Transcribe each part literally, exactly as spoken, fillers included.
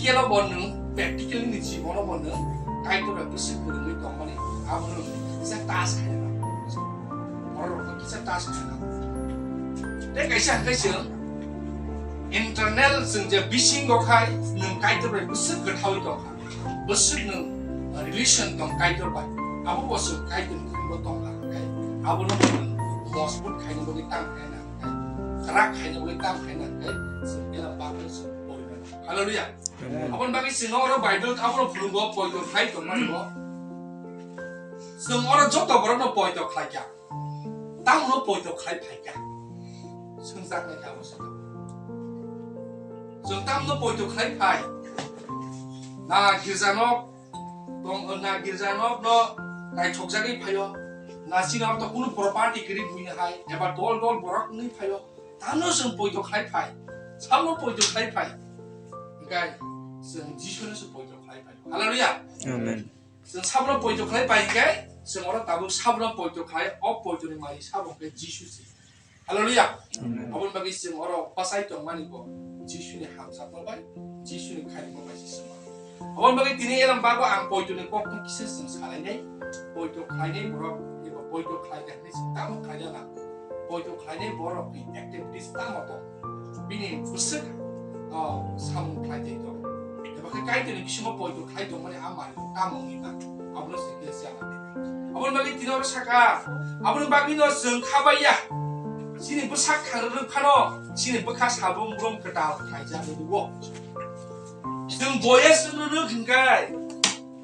Practical o bo nwng, practical ni jibono bo nwng Kaitor bai bwswk kwrwngwi tongmani, abono nwng kisa touch khaina nango. Borok rokno kisa touch khaina nango. Tei kaisa hwnkhe chwng internal, chwng je bisingo khai nwng Kaitor bai bwswk kwthaui tongkha, bwswk nwng relation tong Kaitor bai, abo bo chwng Kaitor ni thani bo tongkha hwnkhe, abono bo nwng mojbut khaina bagwi tang khaina hwnkhe, kwrak khaina bagwi tang khaina hwnkhe, chwng belai bagwi chwng poribar. Hallelujah. Amen. Aboni bagwi chwng oro Bible abono phunukgo, poito khlai tongmani bo. Chwng oro joto borokno poito khlaikha. Tamno poito khlai phaikha? Swngjaknai kha abo se. Chwng tamno poito khlai phai? Na girja nok tong, na girja nok no naithokjagwi phaio. Na chini oro to kunu property kwrwi buino hai, eba dol dol borok wngwi phaio. Tamno chwng poito khlai phai? Sabno poito khlai phai? Hwnkhe chwng Jisuno se poito khlai phai. Hallelujah. Amen. Chwng sabno poito khlai phai hwnkhe, chwng oro tabuk sabno poito khlai, o poito ni malik sabo hwnkhe Jisu se. Hallelujah. Amen. Aboni bagwi chwng oro bwsai tongmani bo Jisuni hamjakma bai, Jisuni khairokma bai se chwng. Aboni bagwi tini elam bago ang poito ni kok no kisa chwng salainai, poito khlainai borok eba poito khlai kha hinwi chwng tamo khlai jana. Poito khlainai borok ni activities tamo tong? Bini bwswk, o, samung khlai tei tong. Eba khe Kaitorni bisingo poito khlai tongmani a manwi tamo wngwi ma? Abono se khe se ama. Aboni bagwi tini oro saka, aboni bagwino chwng kha bai ya. Chini bwsak kha rwrwk phano, chini bwkha sabung brum kwtal khlaijak rwrwo. Chwng boyes rwrwk hwnkhe,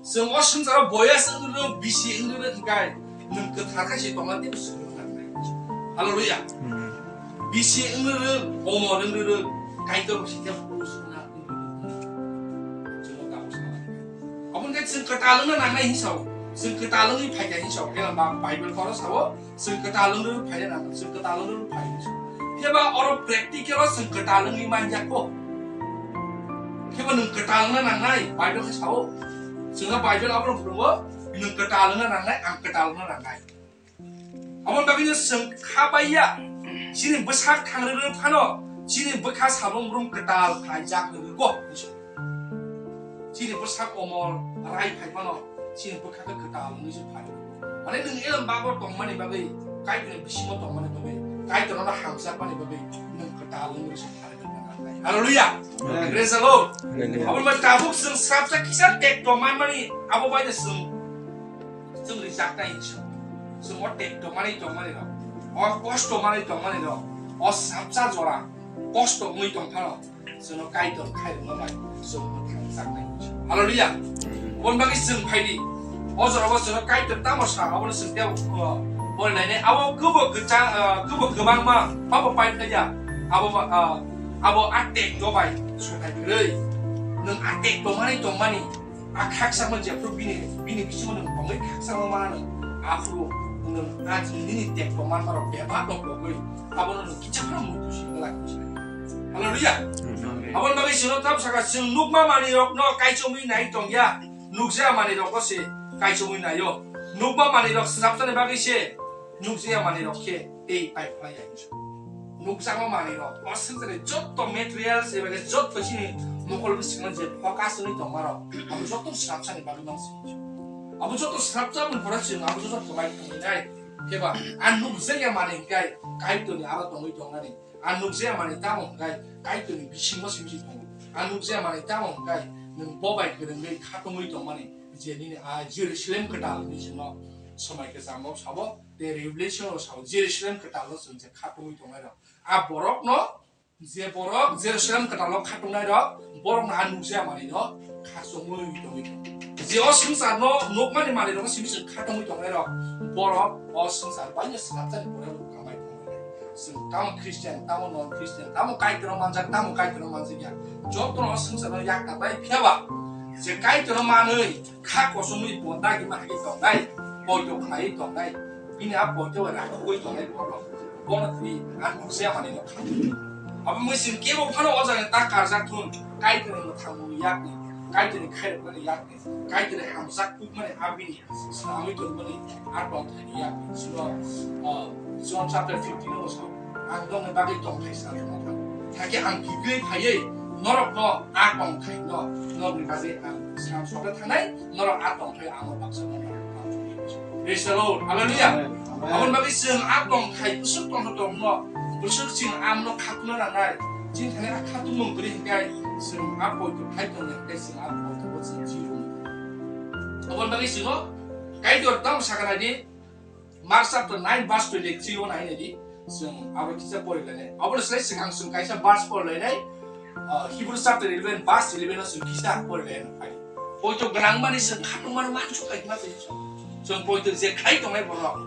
chwng o swngcharo boyes wng rwrwk, bisi wng rwrwk hwnkhe, nwng kwthar khe se tongna tei swrwng nangnai. Hallelujah. Amen. Bisi wng rwrwk, omor wng rwrwk, Kaitor bo se khe purush wngna wng rwrwk. Chwng o tabuk sana. Aboni khe chwng kwtal wngna nangnai hinwi sao, chwng kwtal wngwi phaikha hinwi sao, khe lamba Bible koro sao, Chwng kwtal wng rwrwk phai rwna, chwng kwtal wng rwrwk phai rwna. Phiya ba oro practical o chwng kwtal wngwi man ya kho. Phiya ba nwng kwtal wngna nangnai, Bible khe sao. Chwngno Bible abono phwrwngo, nwng kwtal wngna nangnai, ang kwtal wngna nangnai. Aboni bagwino chwng kha bai ya, chini bwsak thang rwrwk phano, chini bwkha samung brum kwtal khlaijak rwrwgo. Chini bwsak omor rai phai phano, chini bwkha khe kwtal wngwi se phai. Mane nwng elem bago tongmani bagwi, Kaitorni bisingo tongmani bagwi, Kaitorno hamjakmani bagwi nwng kwtal wngwi se phai. Hallelujah. Amen. Praise the Lord. Hallelujah. Aboni bagwi tabuk chwng srapsa kisa tekto manmani abo bai de chwng, chwng rijak nai hinwi chwng. Chwng o tekto manwi tongmani rok, o kosto manwi tongmani rok, o srapsa jora kosto wngwi tong phano, Chwngno Kaitor khairokma bai chwng mwthangjaknai. Hallelujah. Oboni bagwi chwng phaidi. O jorao chwngno Kaitor tamo sa, abono chwng tei, o, porilainai. Abo kwbo kwchang, o, kwbo kwbangma pabo pai phaiya. Abo ba, o, abo a tekto bai sokai kwrwi. Nwng a tekto manwi tongmani. A khakchangma jephru bini, bini bisingo nwng tongwi khakchangma manano, aphuru nwng a nini tekto manmarok bebak rok bogwi abono nwng kichakno muitu si glak. Hallelujah. Amen. Aboni bagwi chwngno tamo saka, chwng nukma manwirokno kaichomwi nai tongya, nukjaya manwirokno se kaichomwi naio. Nukma manwirok swnamsani bagwi se nukjaya manwirok khe tei pai phlai ya hinwi sa. Nukjakma manwirok, o swngcharni jotto materials eba khe jotto chini mokol bwskango je focus wngwi tongmarok, abo jotto srapsani bagwi mang se. Abo jotto srapsa mani pora chwng abo jotto kwbai tongwi nai. Khe ba, a nukjakya manwi hwnkhe Kaitorni aro tongwi tongnani. A nukjakya manwi tamo hwnkhe Kaitorni bisingo simi se tongo. A nukjakya manwi tamo hwnkhe nwng bo bai kwrwngwi khatungwi tongmani, je nini a Jerusalem kwtal hinwi chwngno Somoi Kwchango sabo. Tei Revelation o sao, Jerusalem kwtal o chwng je khatungwi tongnairok. A borokno, je borok Jerusalem kwtal o khatungnai rok, borokno a nukjaya manwino khachomwi tongwi tongo. Je o swngcharno nukmani manwirokno simi chwng khatungwi tongnairok, borok o swngchar baino srapjani pore bo kamai tongwi. Chwng tamo Christian, tamo non Christian, tamo Kaitorno manjak, tamo Kaitorno manjakya. Jotono o swngcharno yakna bai phiyaba, je Kaitorno manwi, kha kosomwi bo dagima hai tongnai, poito khlaiwi tongnai, bini a poito bai rakhugwi tongnai borok, bono twi a nukjaya manwino kha. Abo mui chwng kebo phano o jaga ta karjak thun, Kaitorni mwthangmungni yakni, Kaitorni khairokmani yakni, Kaitorni hamjak kukmani a bini swnamwi tongmani a tongthaini yakni. Chwngno, o, John chapter fifteen o sa, ang nokni bagwi tongthai swnamwi tongthang. Hakhe ang kiklwi phaiwi Norokno a tongthai no, norokni bagwi ang sam sokna thangnai, norok a tongthai ano baksa no. Praise the Lord. Hallelujah. Amen. Aboni bagwi chwng a tongthai bwswk tongthai tongno, bwswk chwng amno khatungna nangnai. Chini thani a khatungmung kwrwi hwnkhe chwng a poito khai tongya hwnkhe chwng a poito bo chwng chiyung. Aboni bagwi chwngno Kaitor tamo sakha naidi, Mark chapter nine verse twenty-three o nai naidi, chwng abo kisa pori lainai. Aboni slai swkang chwng kaisa verse pori lainai, ah, Hebrew chapter eleven verse eleven o chwng kisa pori lainai. Poito gwnang mani chwng khatungmano mansuk khai ma twi. Chwng poito je khai tongnai borok,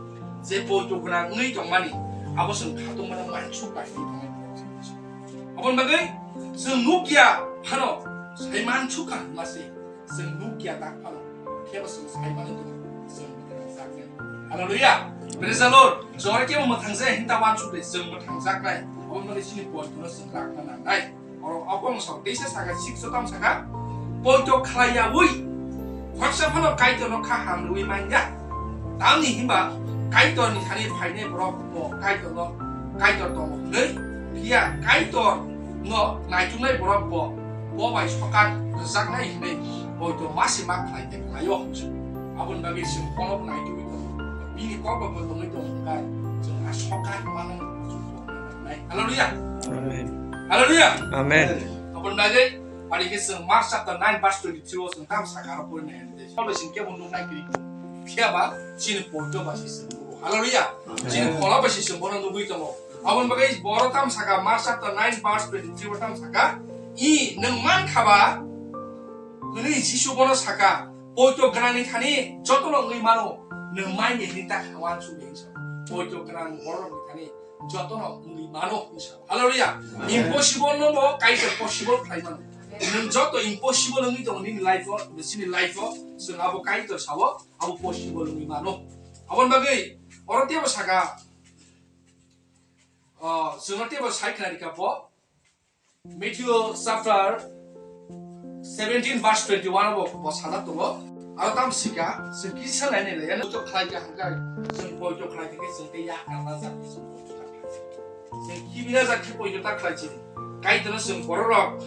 je poito gwnang wngwi tongmani, abo chwng khatungmano mansuk khai tongnai borok. Aboni bagwi chwng nukya phano sai mansuk kha ma se. Chwng nukya tak phano, khebo chwng sai mano tong, chwng mwthangjaknai. Hallelujah. Praise the Lord. Jora kebo mwthangjakya hinta wansuk de, chwng mwthangjaknai. Aboni bagwi chini poitono chwng rakna nangnai. Oro aboni sok teisa saka, six o tamo saka, poito khlaiyaui khoroksa phano Kaitorno kha hamrwi manya. Tamni himba Kaitorni thani phainai borok bo Kaitorno, Kaitor tongo hwnwi, phiya Kaitorno naituknai borok bo, bo bai sokat rwjaknai hwnwi poito ma se ma khlai tei khlaio. Aboni bagwi chwng bono bo naitugwi tongo. Bini kok bo bo tongwi tongo hwnkhe chwng a sokat manwi. Hallelujah. Amen. Hallelujah. Amen. Aboni bagwi, pari khe chwng Mark chapter nine verse twenty-three o chwng tamo saka aro porinai hwnwi. Paul bai chwng kebo nuknai kwrwi. Phiya ba chini poito bai se chwng nugo. Hallelujah. Amen. Chini phola bai se chwng bono nugwi tongo. Aboni bagwi boro tamo saka, Mark chapter nine verse twenty-three o tamo saka, "I nwng man kha ba?" hwnwi Jisu bono saka, "Poito gwnangni thani jotono wngwi mano, nwng mai ni hwnwi ta kha wansuk," hwnwi sa. Poito gwnang borokni thani jotono wngwi mano hwnwi sa. Hallelujah. Amen. Impossible no bo Kaitor possible khlai mano. Nwng joto impossible wngwi tongo nini life o, chini life o, chwng abo Kaitor sao, abo possible wngwi mano. Aboni bagwi oro teibo saka, ah, chwngno teibo sai khna rikha bo, Matthew chapter seventeen verse twenty-one o bo, bo sajak tongo. Aro tamo sika, chwng kisa nai nai laiya, poito khlai kha hwnkhe, chwng poito khlai kha khe chwng tei ya karna jak khe chwng poito ta khlai. Chwng kibina jak khe poito ta khlai chini. Kaitorno chwng bororok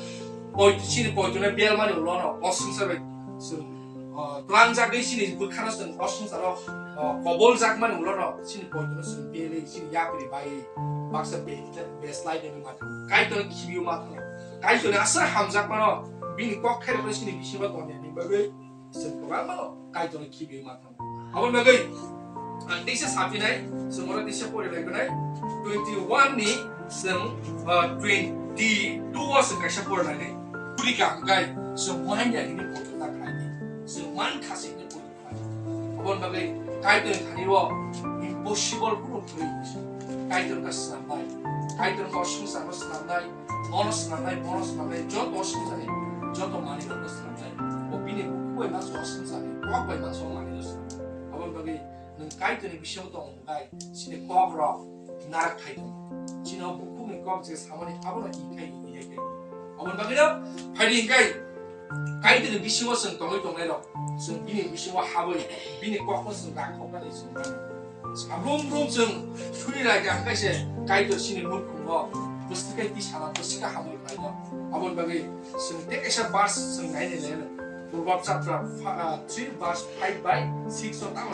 poito, chini poitono belmani ulono, o swngchar bai chwng, o, twlangjagwi chini bwkhano chwng o swngcharo, o, koboljakmani ulono chini poitono chwng belwi chini yapri bai baksa be-, beslai de ma thang. Kaitorno khibiu ma thang. Kaitorni aswk hamjakmano bini kok khairokno chini bisingo tongya ni bagwi chwng kwbangmano Kaitorno khibiu ma thang. Aboni bagwi ang teisa sapinai, chwng oro teisa pori lai tonai, twenty-one ni chwng, ah, twenty-two o chwng kaisa pori lainai. Puri ka hwnkhe chwng manya hini poito ta khlai di. Chwng man khasi hini poito khlai di. Aboni bagwi Kaitorni thani o impossible kunu kwrwi. Kaitor ka swnamnai. Kaitor ka swngcharno swnamnai. Nono swnamnai, bono swnamnai, joto swnamnai, joto manwirokno swnamnai. Bo bini bukhuk bai mansa o swngcharni, kok bai mansa o manwirok swnamnai. Aboni bagwi nwng Kaitorni bisingo tong hwnkhe, chini kokrok narak thai tongo. Chini o bukhukni kok je samani abono ikhai ikhai. Aboni bagwino phaidi hwnkhe, Kaitorni bisingo chwng tongwi tongnairok, chwng bini bisingo habwi, bini kokno chwng rakhoknani chwng mano. Sabrum brum chwng suri lai kha hwnkhe se Kaitor chini nukhungo bwswk khe tisana, bwswk khe hamwi khlaio. Aboni bagwi chwng tei kaisa verse chwng nainai le, Proverbs chapter, ah, three verse five bai six o tamo